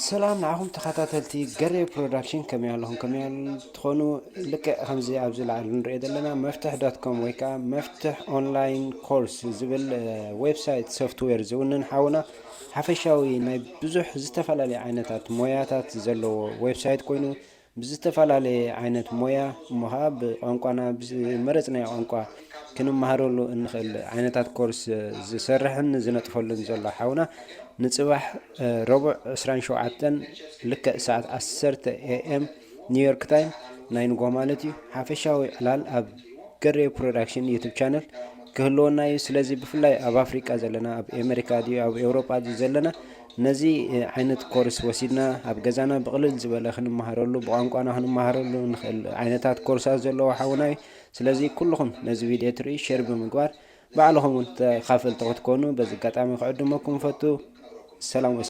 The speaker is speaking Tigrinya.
ሰላም ንዓኹም ተኸታተልቲ ገሬ ፕሮዳክሽን፣ ከመይ ኣለኹም? ከመይ ኣል-፣ ትኾኑ? ልክዕ ከምዚ ኣብዚ ላዕሊ ንሪኦ ዘለና መፍትሕ ዶት ኮም ወይ ከዓ መፍትሕ ኦንላይን ኮርስ ዝብል እ፣ ዌብሳይት ሶፍትዌር ዝውንን ሓውና ሓፈሻዊ ናይ ብዙሕ ዝተፈላለየ ዓይነታት ሞያታት ዘለዎ ዌብሳይት ኮይኑ ብዝተፈላለየ ዓይነት ሞያ እሞ ኸዓ ብቋንቋና ብዝመረፅናዮ ቋንቋ ክንመሃረሉ እንኽእል ዓይነታት ኮርስ ዝሰርሕን ዝነጥፈሉን ዘሎ ሓውና ንፅባሕ እ፣ ረቡዕ ዕስራን ሸውዓተን ልክዕ ሰዓት ዓሰርተ ኤ ኤም ኒውዮርክ ታይም ናይ ንጎ ማለት እዩ። ሓፈሻዊ ዕላል ኣብ ገሬ ፕሮዳክሽን ዩቱብ ቻነል ክህልወና እዩ። ስለዚ ብፍላይ ኣብ ኣፍሪቃ ዘለና፣ ኣብ ኣሜሪካ ድዩ ኣብ ኤውሮጳ ድዩ ዘለና፣ ነዚ እ፣ ዓይነት ኮርስ ወሲድና ኣብ ገዛና ብቕልል ዝበለ ክንመሃረሉ፣ ብቋንቋና ክንመሃረሉ ንኽእል ዓይነታት ኮርሳት ዘለዎ ሓውና እዩ። ስለዚ ኩልኹም ነዚ ቪድዮ ትርኢ ሼር ብምግባር ባዕልኹም እውን ተኻፈልቲ ክትኮኑ በዚ ኣጋጣሚ ክዕድመኩም እፈቱ። ሰላም ወሰላም።